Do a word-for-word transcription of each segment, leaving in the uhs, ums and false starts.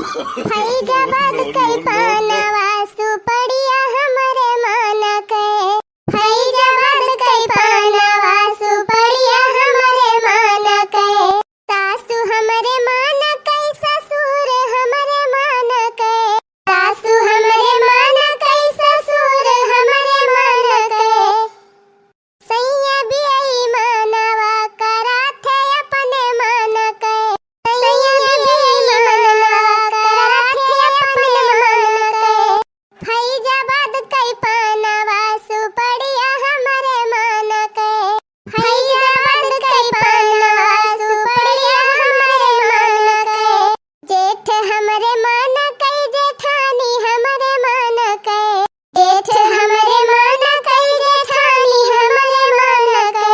फैजाबाद कई पानवा सुपड़िया हमरे मान के, फैजाबाद कई पानवा सुपड़िया हमरे मान के। सासु हमरे मान के, ससुर हमरे मान के, सासु हमरे मान के, ससुर हमरे मान के। सैया बेईमानवा कराथे अपने मान के, सैया बेईमानवा कराथे अपने मान के। फैजाबाद कई पानवा सुपड़िया हमरे मान के, फैजाबाद कई पानवा सुपड़िया हमरे मान के। जेठ हमरे मान के, जेठानी हमरे मान के, जेठ हमरे मान के, जेठानी हमरे मान के।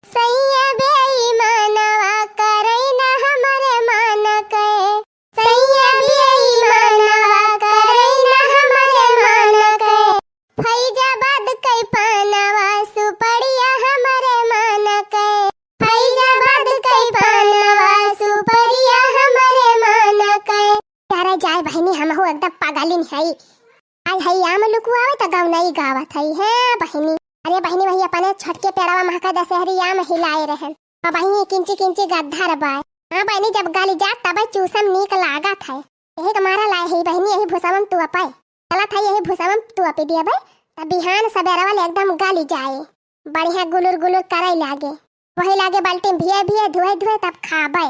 सैया बेईमानवा करैना हमरे मान के, सैया बेईमानवा करैना हमरे मान के। फैजाबाद कई पानवा सुपड़िया हमरे मान के, फैजाबाद कई पानवा सुपड़िया हमरे मान के। अरे जाए बहिनी, हमहू एकदम पागलिन हई। आई हई आम लुकुआवे त गौनई गावत हई। हे बहिनी, अरे बहिनी, वही अपने छोटके पेड़वा महका दशहरी आम हिलाए रहन। अब बहिनी किंची किंची गद्दर बाय। हाँ बहिनी, जब गली जात तब चूसम नीक लागत है। यही के मारा लाए हई बहिनी, यही भूसवम तू अपे। चलत हई यही भूसवम तू अपे दियबे, तब बिहान सबेरवा ले एकदम गली जाए। बढ़िया गुलुर गुलुर करे लागे। वही लागे बाल्टी में भिए भिए धुए धुए तब खाबे।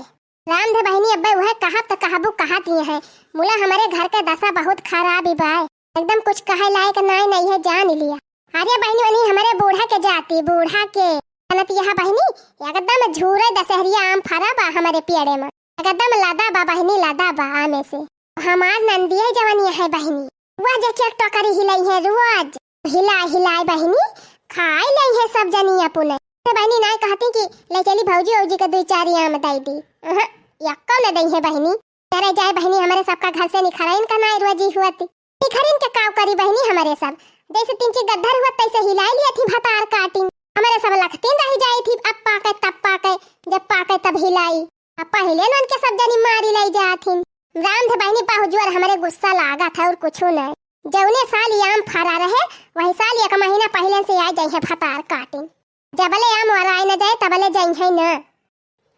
राम धे बहिनी, अब्बे उहे कहब त कहबू कहा दिए है। मुला हमरे घर के दशा बहुत खराब ही बाय। एकदम कुछ कहे लायक नाय नहीं है, जान लिया। अरे बहिनी, वनी हमरे बूढ़ा के जाती, बूढ़ा के। जानत यह बहिनी, एकदम झूरे दशहरिया आम फरा बा हमरे पेड़े में। एकदम लदा बा बहिनी, लदा बा आमे से। हमार नंदिया जवनिया है बहिनी, वह जे के टोकरी हिलाई है रोज। हिलाए हिलाए बहिनी, खाए ले है सब जनी अपुने। तो बहिनी नाय कहती कि ले चली भौजी औजी के दुई चार आम दई दी। अहं, यक्को न दई है बहिनी। करे जाए बहिनी, हमरे सबका घर से निखरइन का नाय रोजी हुअती। निखरइन के काव करी बहिनी हमरे सब? जैसे तिनची गद्दर हुआ तैसे हिलाई लिया थी भतार काटिन। हमरे सब लखतीन रही जाई थी, अब पाके तब पाके, जब पाके तब हिलाई। अब पहिले न उनके सब जनी मारी लाई जात हिन। राम धे बहिनी, बहुत जोर हमरे गुस्सा लागत है और कुछ नहीं। जौने साल ई आम फरा रहे, वही साल एक महीना पहिले से आ जाई है भतार काटिन। जबले आम वराए न जाए तबले जाई है न।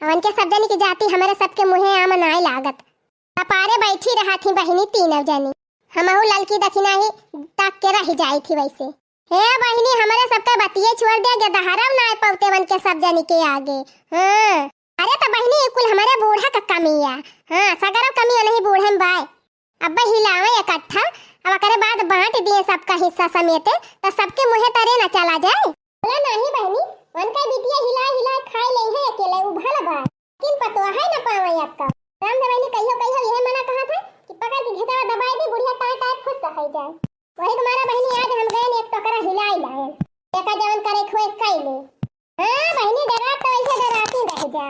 अवन के सब जनी की जाती हमरे सबके मुँहे आम नाय लागत। कपारे बैठी रहा थी बहिनी तीनों जनी। हमहू ललकी दखिना ही ताक के रह जाई थी वैसे। हे बहिनी, हमरे सबके बतिये छोड़ दे, गे दहरव नाय पौते वन के सब जनी के आगे। हाँ, अरे त बहिनी, ई कुल हमरे बूढ़ा का कमी है। हाँ, सगरो कमी उन्हीं बूढ़े में बाय। अब हिलावे इकट्ठा, अब ओकरे बाद बांट दिए सबका हिस्सा समेते, त सबके मुँहे तरे न चला जाए। बोला नाही बहिनी, उनका बिटिया हिला हिला खाए ले है अकेले, उ भल बा। लेकिन पतोह है न पावे अक्का। राम धे बहिनी कहियो कहियो यह मना कहा था कि पकड़ के घेटवा दबाई दी, बुढ़िया टाय टाय खुश हो जाए। वही तुम्हारा बहिनी आज हम गए एक टोकरा हिलाई लाए। देखा जवन करे खोए कई ले। हाँ बहिनी, डरा तो ऐसे डराती रह जा।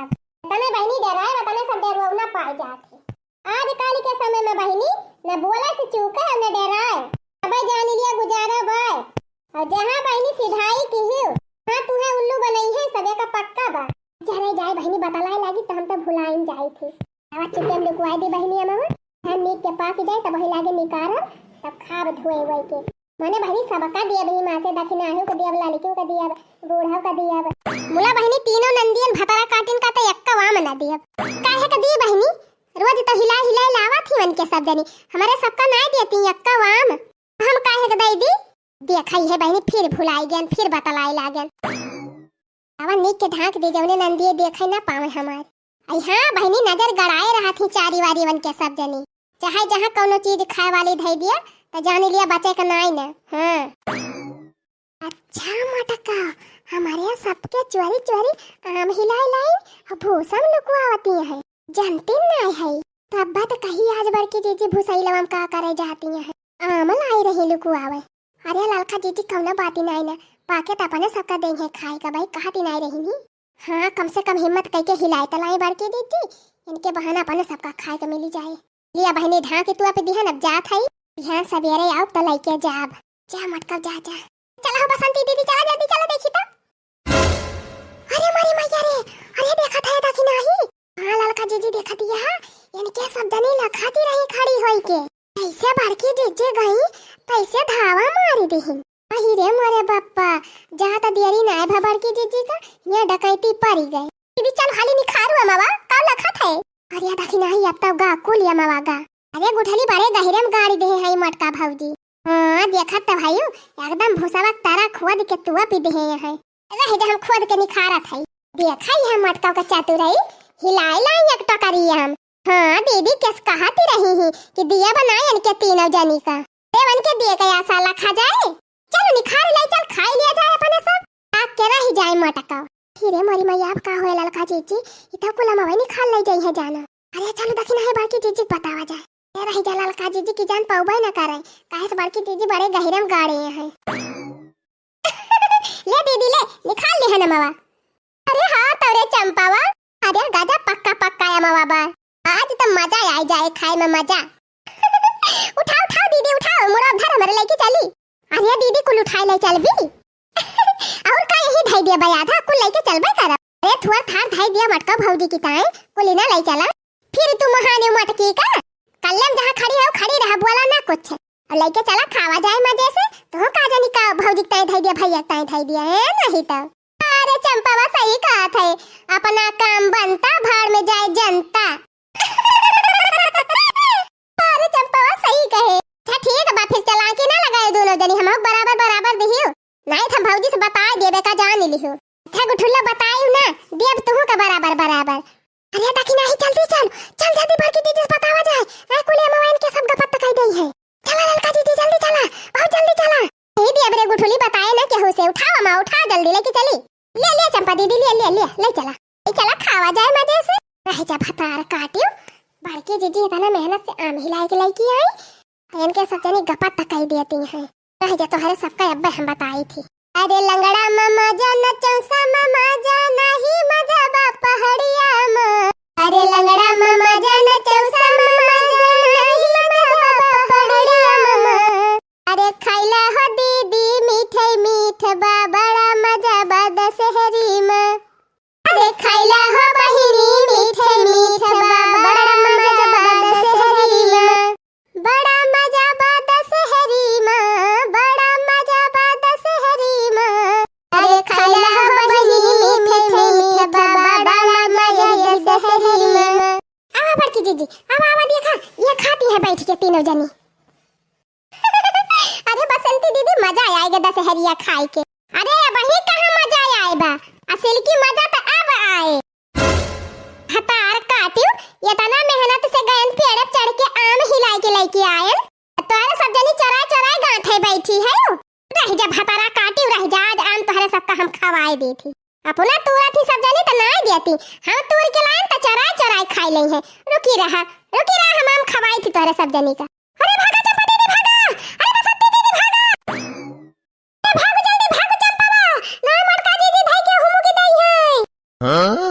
तने बहिनी डराए, तने सब डरवना पाए जात है। आजकल के समय में बहिनी न बोले से चूके और न डराए। अबे जान लिया गुजारा बाय। और जहाँ बहिनी सिधाई की ही, हाँ तुहे उल्लू बनई है, सबे का पक्का बा। जरे जाए बहिनी बतलाए लागी तो हम तो भुलाइन जाई थी। आवा चुपे में लुकवाए दी बहिनी अमवा। हम नीक के पाक जाए तब वही लागे निकारब, तब खाब धोए वही के। मने बहिनी सबका दियब ही माँ से दखिनाहू के दियब, ललकियों के दियब, बूढ़ो के दियब। मुला बहिनी तीनों नंदियन भतरा काटिन का तो एक्का वाम न दियब। काहे के दी बहिनी? रोज तो हिला हिला लावा थी उनके सब जनी, हमारे सबका नाय देती एक्का वाम। हम काहे के दई दी? देखा ही है बहिनी, फिर भुलाई गयन, फिर बतलाई लागन। आवा नीक के ढांक दे, जौने नंदिये देखे ना पावे हमार। आई हाँ बहिनी, नजर गड़ाए रहा थी चारी वारी वन के सब जनी। चाहे जहाँ कौनो चीज खाए वाली धई दिया, त जान लिया बचे के नाई न। हाँ। अच्छा मटका, हमारे यहाँ सबके चोरी चोरी आम हिलाई लाई और भूसा में लुकवावती है। जानती नाई है। तब बात कही आज बड़की जीजी भूसैलवा में का करे जाती है। आम लाई रही लुकवावे। अरे ललका जीजी कौनो बाती नाई न, पाके त अपने सबका देंगे खाए का भाई, कहा ती नाई रही नी। हाँ, कम से कम हिम्मत कइके हिलाए त लाई बड़की जीजी, इनके बहाना अपने सबका खाए के मिली जाए। लिया बहिनी ढांक के तू आप दिहन, अब जात हई, बिहान सबेरे आओ त लइके जाब। जा मटका जा, जा। चला हो बसंती दीदी, चला जल्दी चला देखी त। अरे मारी मैया रे, अरे देखा था देखी नाही। हाँ ललका जीजी देखा दिया हा, इनके सब जनी लखाती रही खड़ी होई के। जैसे बड़की जिज्जी गई, तैसे धावा मारी दिही। अही रे मोरे बप्पा, जा त देरी नाय भा बड़की जिज्जी का, यहाँ डकैती परी गए। दीदी चल हाली निखारू अमवा, का लखत है? अरे देखी नाही अब तब गा, कुल अमवा गा। अरे गुठली बड़े गहिरे में गाड़ी देहे है मटका भौजी। हाँ देखत त भाई, एकदम भूसावा तारा खोद के तुआ पी देहे है। रह जा हम खोद के निखारत है। देखा ही हम मटका का चातुरई, हिलाई लाई एक टोकरी हम। हाँ दीदी केस कहती रही ही कि दिया बनाए इनके तीनों जनी का। देवन के दिए का आशा लखा जाए। चलो निखार ले चल खाई लिया जाए अपने सब। आग के रह जाए मटका। फिर मोरी मैया अब का होए ललका जीजी, इतना कुल अमवा निखार ले जाई है जाना। अरे चलो देखी नाही बड़की जीजी के बतावा जाए। ए रही जा ललका जीजी की जान पौबे न करे, काहे से बड़की जीजी बड़े गहिरे में गाड़े हैं। ले दीदी ले, निखार ले है अमवा। अरे हाँ तोरे चंपावा, अरे गाजा पक्का पक्का अमवा बा। आज तो मजा आई जाए खाए में मजा। उठाओ उठाओ दीदी उठाओ, मुड़ा धर हमरे लेके चली। अरे दीदी कुल उठाए ले चलबी। और का यही धई दिया बा आधा, कुल लेके चलबे करब। अरे थुअर थार धई दिया मटका भौजी की ताए, कुल इना ले चला। फिर तू महाने मटकी का, कल्ले में जहाँ खड़ी हो खड़ी रह, बोला ना कुछ। और लेके चला खावा जाए मजे से, तो का जानी का भौजी के ताए धई दिया, भैया के ताए धई दिया है नहीं तो। अरे चंपावा सही कहत है, अपना काम बनता, भाड़ में जाए जनता। अरे चंपावा सही कहे। अच्छा ठीक बा, फिर चलाकी ना लगाए दोनों जनी, हम बराबर बराबर दिहियो। नहीं त हम भौजी से बताए देबे का जान लिहो। अच्छा गुठुल्ला बताई ना, देब तुहू का बराबर बराबर। अरे देखी नाही जल्दी चल, चल जल्दी बड़की दीदी से बतावा जाए, नहीं कुल अमवा इनके सब गपत कह दई है। चला ललका दीदी जल्दी चला, बहुत जल्दी चला। दीदी अब रे गुठुली बताए ना केहू से, उठाओ अमवा उठाओ जल्दी लेके चली। ले ले चंपा दीदी ले ले ले ले चला, ले चला खावा जाए मजे से। रह जा भतार काटियो, बड़की जीजी इतना मेहनत से आम हिलाई के लेके आई, तो इनके सब जनी गपत कह देती हैं। रह जा तोहरे सबका अब्बे हम बताई थी। अरे लंगड़ा मामा जाना चौसा मामा जाना ही मजा बा पहाड़िया में। अरे लंगड़ा मामा जाना चौसा मामा जाना ही मजा बा पहाड़िया में। अरे खैला हो दीदी मीठे मीठ बा बड़ा मजा बा दशहरी में। अरे खैला हो बहिनी मीठे मीठ बा बड़ा मजा बा दशहरी में। बड़ा मजा बा दशहरी में, बड़ा मजा बा दशहरी में। अरे खैला हो बहिनी मीठे मीठ बा बड़ा मजा बा दशहरी में। आवा बड़की जीजी, आवा आवा देखा, ये खाती है बैठ के तीनों जनी। अरे बसंती दीदी मजा आएगा दशहरिया खाए के। अरे अबही कहाँ मजा आए बा, असल की मजा तो अब आए। भतार काटियो, इतना मेहनत से गयन पेड़ पे चढ़ के आम हिलाई के लेके आयन, तोहरे सब जनी चोराए चोराए गांठे बैठी है। रह जा भतारा काटियो, रह जा, आज आम तोहरे सबका हम खवाए देथी। अपना तूरा थी सब जनी तो ना देती, हम तूर के लायन तो चोराए चोराए खाई लई है। रुकी रहा, रुकी रहा, हम आम खवाई थी तोहरे सब जनी का। अरे भागा चंपा दीदी भागा, अरे बसंती दीदी भागा। ए, भागो जल्दी, भागो चंपावा, ना मोटका जीजी धई के हुमुकी दई है। हाँ?